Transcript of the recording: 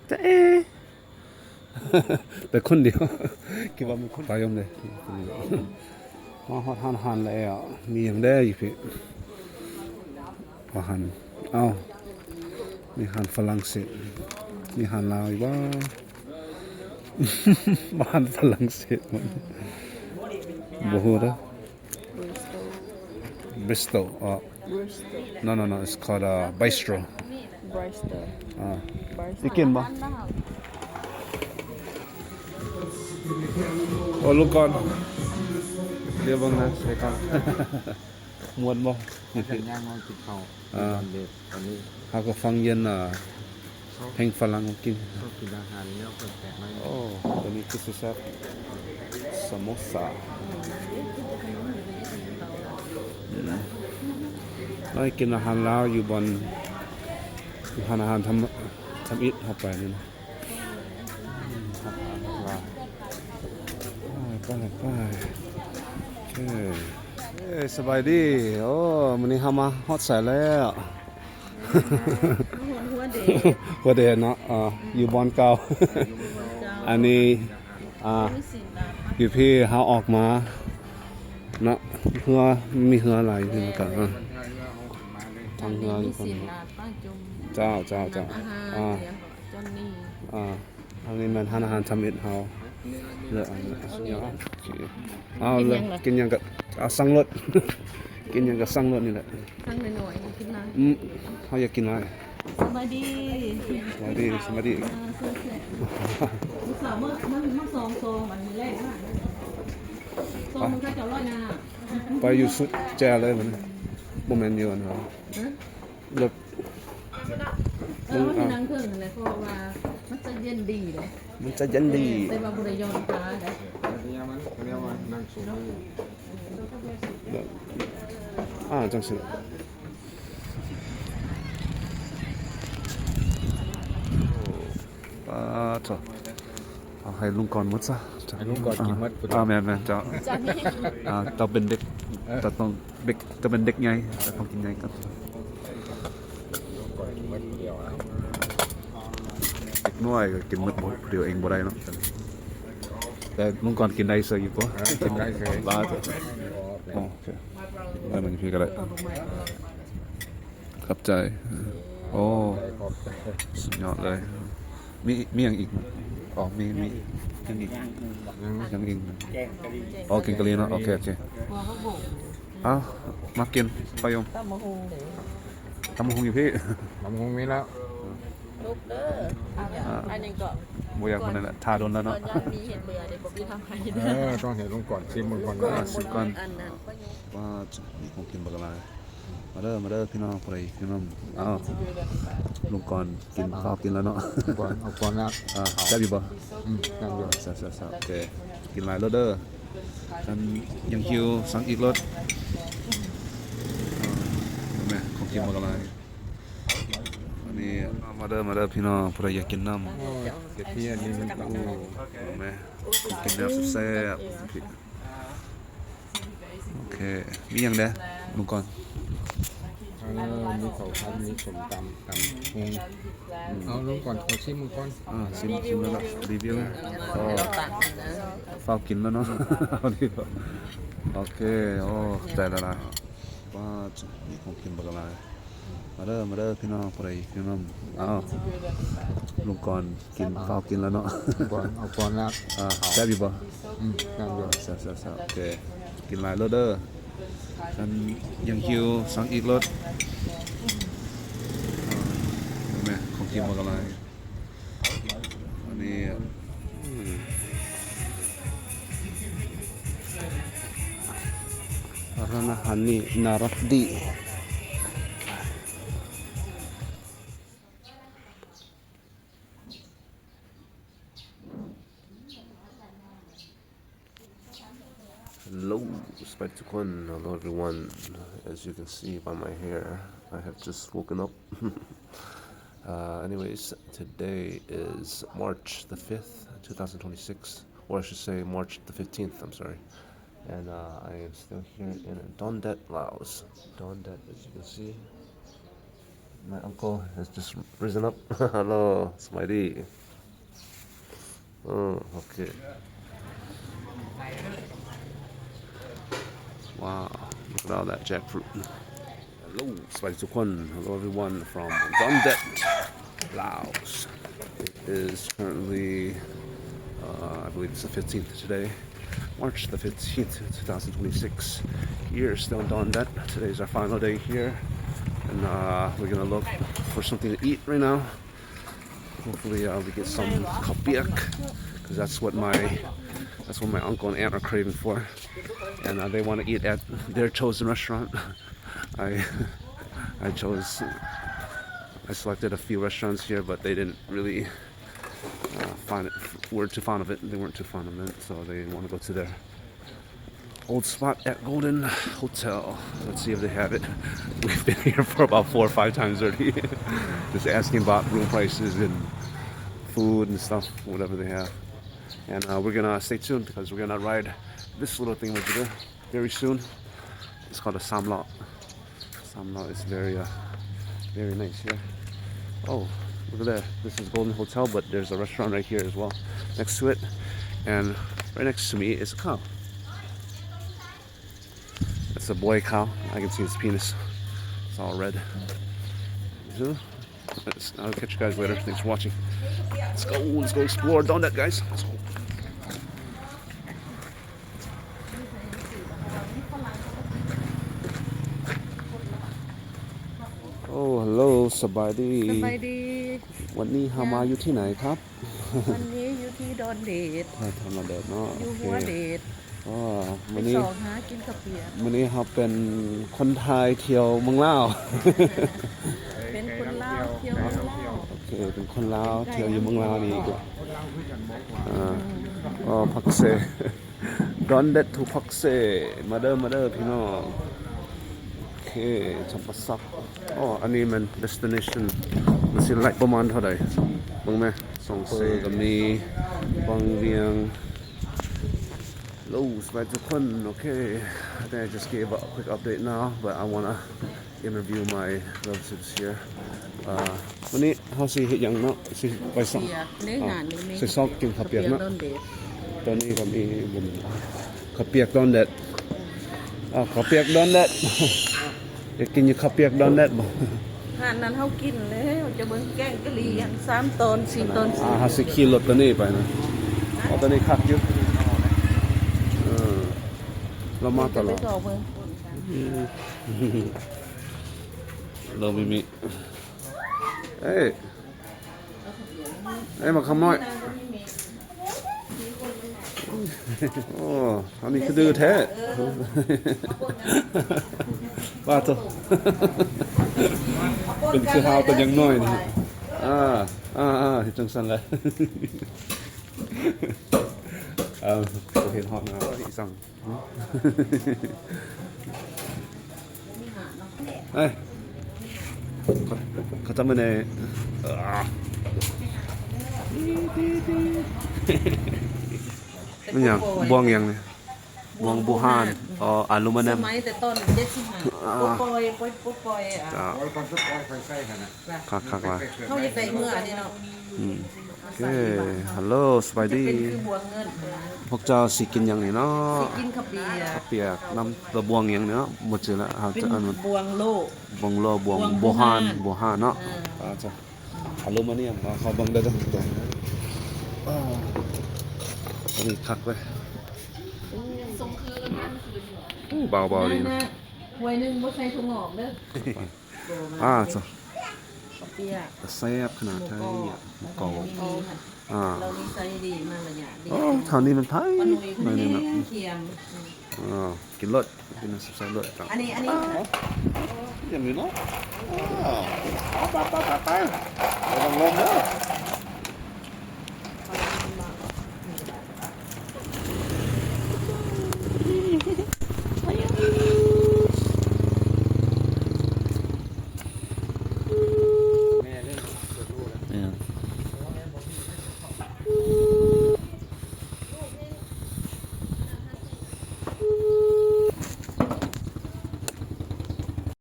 ຈະເອ ໄປຄົນດຽວ ຄິດວ່າມີຄົນ ໄປນຳເດ້. ມາຮອດຮ້ານອາຫານແລ້ວ ມີຫຍັງແດ່ຢູ່ພີ້? ອາຫານ ເອົ້າ ມີອາຫານຝຣັ່ງເສດ ມີອາຫານລາວອີກບໍ່? ອາຫານຝຣັ່ງເສດ ບໍ່ຮູ້ເດີ້. Bristol. Bristol. Uh, Bristol. No, no, no. It's called, uh, bistro. Bristol. Uh, Bristol. ອີກກິນບໍ່? ໂອ້ ລູກກ່ອນ ດຽວເບິ່ງນະ ໃສ່ກ່ອນ ມ່ວນບໍ່? ເຮົາຈະຍ່າງມາກິນເຂົ້າ ອ່າ ຕອນເດັກ ຕອນນີ້ ເຮົາກໍຟັງເຢັນ ອ່າ ເພງຝຣັ່ງກິນ ເຮົາກິນອາຫານແນວແປກໆ ໂອ້ ໂຕນີ້ຄືຊິແຊບ ສະໂມສາ ອືມ ໄດ້ກິນອາຫານລາວຢູ່ບ່ອນ ຢູ່ຮ້ານອາຫານທຳ ທຳອິດເຮົາໄປນີ້ນະ. ໄປ ໄປ ໄປ ໂອເຄ ເອີ ສະບາຍດີ. ໂອ້ ມື້ນີ້ເຮົາມາຮອດໃສແລ້ວ? ມາຮອດຫົວເດດ ຫົວເດດເນາະ ເອີ ຢູ່ບ່ອນເກົ່າ ຢູ່ບ່ອນເກົ່າ ອັນນີ້ ອ່າ ຢູ່ພີ້ເຮົາອອກມາເນາະ ເຮືອ ມີເຮືອຫຼາຍຢູ່ພີ້ ເອີ ທາງເຮືອຢູ່ພຸ້ນ ເຈົ້າ ເຈົ້າ ເຈົ້າ ອ່າ ຈອນນີ້ ອ່າ ອັນນີ້ແມ່ນຮ້ານອາຫານທຳອິດເຮົາ ເລືອກອັນນີ້ ເອົາເລີຍ ກິນຫຍັງກໍເອົາ ສັ່ງໂລດ ກິນຫຍັງກໍສັ່ງໂລດນີ້ແຫຼະ ສັ່ງໜ້ອຍໆ ກິນຫຼາຍ ອືມ ເຮົາຢາກກິນຫຼາຍ. ສະບາຍດີ ສະບາຍດີ ສະບາຍດີ ອ່າ ເຊີນ ເຊີນ ລູກສາວມາ ມາ ມາສອງຊອງ ອັນນີ້ແລກ ຊອງມັນກໍຈະຮ້ອຍໜ້າ ໄປຢູ່ສຸດແຈເລີຍມັນ ບໍ່ແມ່ນຢູ່ອັນນັ້ນ ຮະ? ລົດ ເອີ ມັນ ມັນນັ່ງເທິງຫັ້ນແຫຼະ ເພາະວ່າມັນຈະເຢັນດີເດ້ ມັນຈະເຢັນດີ ເອີ ແຕ່ວ່າບໍ່ໄດ້ຢ່ອນຂາເດ້ ເອີ ມັນ ມັນນັ່ງສູງ ອ່າ ຈັ່ງຊີ້ ປາດໂທ້ ເອົາໃຫ້ລຸງກ່ອນໝົດຊະ ໃຫ້ລຸງກ່ອນກິນໝົດ ອ່າ ແມ່ນໆ ເຈົ້າ ອ່າ ເຈົ້າເປັນເດັກ ເອີ ເຈົ້າຕ້ອງ ເດັກ ເຈົ້າເປັນເດັກໃຫຍ່ ເຈົ້າຕ້ອງກິນໃຫຍ່ກ່ອນ ລຸງກ່ອນກິນໝົດຜູ້ດຽວ ເດັກນ້ອຍກໍກິນໝົດຜູ້ດຽວເອງບໍ່ໄດ້ເນາະ ແຕ່ລຸງກ່ອນກິນໄດ້ເຊີຍຢູ່ບໍ່? ເອີ ກິນໄດ້ເຊີຍ ບາດ ໂອເຄ ໄດ້ມັນພີ້ກໍໄດ້ ຂອບໃຈ ໂອ້ ຂອບໃຈ ສຸດຍອດເລີຍ ມີ ມີຫຍັງອີກ? ອໍ ມີ ມີຫຍັງອີກ? ຫຍັງອີກ? ແກງກະຫຼີ່ ອໍ ແກງກະຫຼີ່ເນາະ ໂອເຄ ໂອເຄ ເອົ້າ ມາກິນ ປາຍົມ ຕຳບັກຫຸ່ງເດ້ ຕຳບັກຫຸ່ງຢູ່ພີ້ ຕຳບັກຫຸ່ງມີແລ້ວ ລຸກເດີ ອ່າ ອັນນີ້ກໍ ບໍ່ຢາກປານໃດລະ ຖ້າດົນແລ້ວເນາະ ຢ້ານມີເຮັດເບື່ອເດ້ ບໍ່ມີທຳໃຫ້ ເອີ ຕ້ອງໃຫ້ລຸງກ່ອນຊີມເບິ່ງກ່ອນ ຊິມກ່ອນ ວ່າມີຂອງກິນບັກຫຼາຍ ມາເດີ ມາເດີພີ່ນ້ອງ ຜູ້ໃດຫິວນຳ ເອົ້າ ລຸງກ່ອນກິນ ເອົາ ເຂົ້າກິນແລ້ວເນາະ ກ່ອນ ເອົາກ່ອນແລ້ວ ອ່າ ແຊບຢູ່ບໍ່? ອືມ ແຊບຢູ່ ແຊບໆໆ ໂອເຄ ກິນຫຼາຍໂລດເດີ ຄັນຍັງຫິວ ສັ່ງອີກໂລດ ອ່າ ແມ່ນຂອງກິນບັກຫຼາຍ ອັນນີ້ ມາເດີ ມາເດີພີ່ນ້ອງ ຜູ້ໃດຢາກກິນນຳ ໂອ້ຍ ກະທິອັນນີ້ມັນ ໂອ້ ແມ່ນຂອງກິນແນວແຊບໆ ໂອເຄ ມີຫຍັງແດ່ ລຸງກ່ອນ? ເອີ ມີເຂົ້າຜັດ ມີສົ້ມຕຳ ຕຳຫຸ່ງ ເອົາ ລຸງກ່ອນ ຂໍຊີມເບິ່ງກ່ອນ ອ່າ ຊີມ ຊີມແລ້ວລະ ຣີວິວ ອໍ ຟ້າວກິນແລ້ວເນາະ ໂອເຄ ໂອ້ ຂອບໃຈຫຼາຍໆ ປາດ ມີຂອງກິນບັກຫຼາຍ ມາເດີ ມາເດີພີ່ນ້ອງ ຜູ້ໃດຫິວນຳ ເອົ້າ ລຸງກ່ອນ ກິນ ເອົາ ເຂົ້າກິນແລ້ວເນາະ ກ່ອນ ເອົາກ່ອນແລ້ວ ອ່າ ແຊບຢູ່ບໍ່? ອືມ ແຊບຢູ່ ແຊບໆໆ ໂອເຄ ກິນຫຼາຍໂລດເດີ ຄັນຍັງຫິວ ສັ່ງອີກໂລດ ອ່າ ແມ່ນຂອງກິນບັກຫຼາຍ ອັນນີ້ ອືມ ຮ້ານອາຫານນີ້ໜ້າຮັກດີ. Hello ສະບາຍດີທຸກຄົນ Hello everyone. As you can see by my hair, I have just woken up. Uh, anyways, today is March the fifth, two thousand twenty-six, or I should say March the fifteenth, I'm sorry. And, uh, I am still here in Don Det, Laos. Don Det, as you can see. My uncle has just risen up. Hello, Spidey. Oh, okay. Wow, look at all that jackfruit. Hello, Spidey ທຸກຄົນ. Hello everyone from Don Det, Laos. It is currently, uh, I believe it's the fifteenth today, March the fifteenth, two thousand twenty-six. Here, still in Don Det. Today is our final day here, and, uh, we're gonna look for something to eat right now. Hopefully, uh, we get some ເຂົ້າປຽກ 'cause that's what my, that's what my uncle and aunt are craving for, and, uh, they wanna eat at their chosen restaurant. I, I chose, I selected a few restaurants here, but they didn't really, uh, find it, were too fond of it. They weren't too fond of it, so they wanna go to their old spot at Golden Hotel. Let's see if they have it. We've been here for about four or five times already, just asking about room prices and food and stuff, whatever they have. And, uh, we're gonna stay tuned because we're gonna ride this little thing over there very soon. It's called a Samla. Samla is very, uh, very nice here. Oh, look at that. This is Golden Hotel, but there's a restaurant right here as well, next to it. And right next to me is a cow. That's a boy cow. I can see his penis. It's all red. So, let's, I'll catch you guys later. Thanks for watching. Let's go. Let's go explore Don Det, guys. Let's go. Oh, hello, ສະບາຍດີ. ສະບາຍດີ. ວັນນີ້ເຮົາມາຢູ່ທີ່ໄຫນຄັບ? ວັນນີ້ຢູ່ທີ່ດອນເດດ. ດອນເດດເນາະ. ຢູ່ຫົວເດດ. ອໍ ມື້ນີ້ ໄປຊອກຫາກິນເຂົ້າປຽກ. ມື້ນີ້ເຮົາເປັນຄົນໄທທ່ຽວເມືອງລາວ. ເປັນຄົນລາວທ່ຽວເມືອງລາວ. ໂອເຄ ເປັນຄົນລາວທ່ຽວຢູ່ເມືອງລາວນີ້. ອ່າ ອໍ ພັກເຊ. ດອນເດັດທູພັກເຊ. ມາເດີ ມາເດີພີ່ນ້ອງ. ໂອເຄ ທຳມະຊາດ. ອໍ ອັນນີ້ແມ່ນເດສຕິເນຊັນ. ມັນຊິໄລ່ປະມານເທົ່າໃດ ເບິ່ງແມະ. ສອງເຊກະມີ ວັງວຽງ. Hello ສະບາຍດີທຸກຄົນ. ໂອເຄ I think I just gave a quick update now, but I wanna interview my relatives here. ອ່າ ມື້ນີ້ເຮົາຊິເຮັດຫຍັງເນາະ? ຊິໄປຊອກ ໃສ່ຊອກກິນເຂົ້າປຽກເນາະ. ຕອນນີ້ກໍມີ ເຂົ້າປຽກດອນເດັດ. ອ້າວ ເຂົ້າປຽກດອນເດັດ. ຢາກກິນຢູ່ເຂົ້າປຽກດອນເດັດບໍ່? ຮ້ານນັ້ນເຮົາກິນແລ້ວ ຈະເບິ່ງແກງກະຫຼີ່ຫັ້ນ ສາມຕອນ ສີ່ຕອນ. ອ່າ ເຮົາຊິຂີ່ລົດຕົວນີ້ໄປນະ. ອໍ ຕົວນີ້ຄັກຢູ່. ເອີ ລາວມາຕະຫຼອດ. ເຮົາມີມີ ເອີ ເອີ ມາຄຳນ້ອຍ. ໂອ້ ອັນນີ້ຄືດື້ແທ້. ວ່າໂຕ ເປັນຄືເຮົາຕອນຍັງນ້ອຍນີ້. ອ່າ ອ່າ ອ່າ ເຮັດຈັ່ງຊັ້ນແຫຼະ. ເອີ ເຫັນຮອດໜ້າອີ່ສັງ. ເອີຍ ເຂົາຈະມາແນ່. ແມ່ນຫຍັງ? ບ່ວງຫຍັງນີ້? ບ່ວງບູຮານ. ອໍ ອາລູມານຽມ. ສະໄໝແຕ່ຕອນເຈັດສິບຫ້າ ອ່າ ປົດປ່ອຍ ປົດປ່ອຍ ອ່າ ເຈົ້າ ໂອ້ຍ ຕອນປົດປ່ອຍໄຟໃຊ້ຫັ້ນນະ. ຄັກໆ ວ່າ ເຮົາຢາກໄດ້ເມືອເນາະ. ອືມ ໂອເຄ ຮັລໂຫຼ ສະບາຍດີ. ຈະເປັນຄືບ່ວງເງິນ. ພວກເຈົ້າຊິກິນຫຍັງນີ້ເນາະ? ຊິກິນເຂົ້າປຽກ ເຂົ້າປຽກນຳ ແລ້ວບ່ວງຫຍັງນີ້ເນາະ? ບໍ່ຈື່ລະ. ເຮົາຈະ ເປັນ ອັນ ບ່ວງໂລ ບ່ວງໂລ ບ່ວງ ບ່ວງບູຮານ ບູຮານເນາະ. ອ່າ ອ່າ ຈ້ະ ອາລູມານຽມເນາະ. ເຮົາເບິ່ງເດີ. ອ່າ ອັນນີ້ຄັກເວີຍ. ໂອ້ ເບົາໆ ດີນະ. ຖ້ວຍໜຶ່ງບໍ່ໃສ່ຖົ່ວງອກເດີ. ອ່າ ເຂົ້າປຽກ ແຊບຂະໜາດ. ໄທ ໝູກອບ ໝູກອບ. ອ່າ ເຮົານິໄສດີມາລະຍະດຽວ. ໂອ້ ເທົ່ານີ້ມັນໄທ ໜ້ອຍໜຶ່ງນະ. ຄຽມ ອ່າ ກິນໂລດ ກິນໃສ່ໂລດ. ອັນນີ້ ອັນນີ້ ອ່າ ຢ່າງນີ້ເນາະ. ອ່າ ໄປ ໄປ ໄປ ໄປ ໄປ ລະວັງລົມເດີ.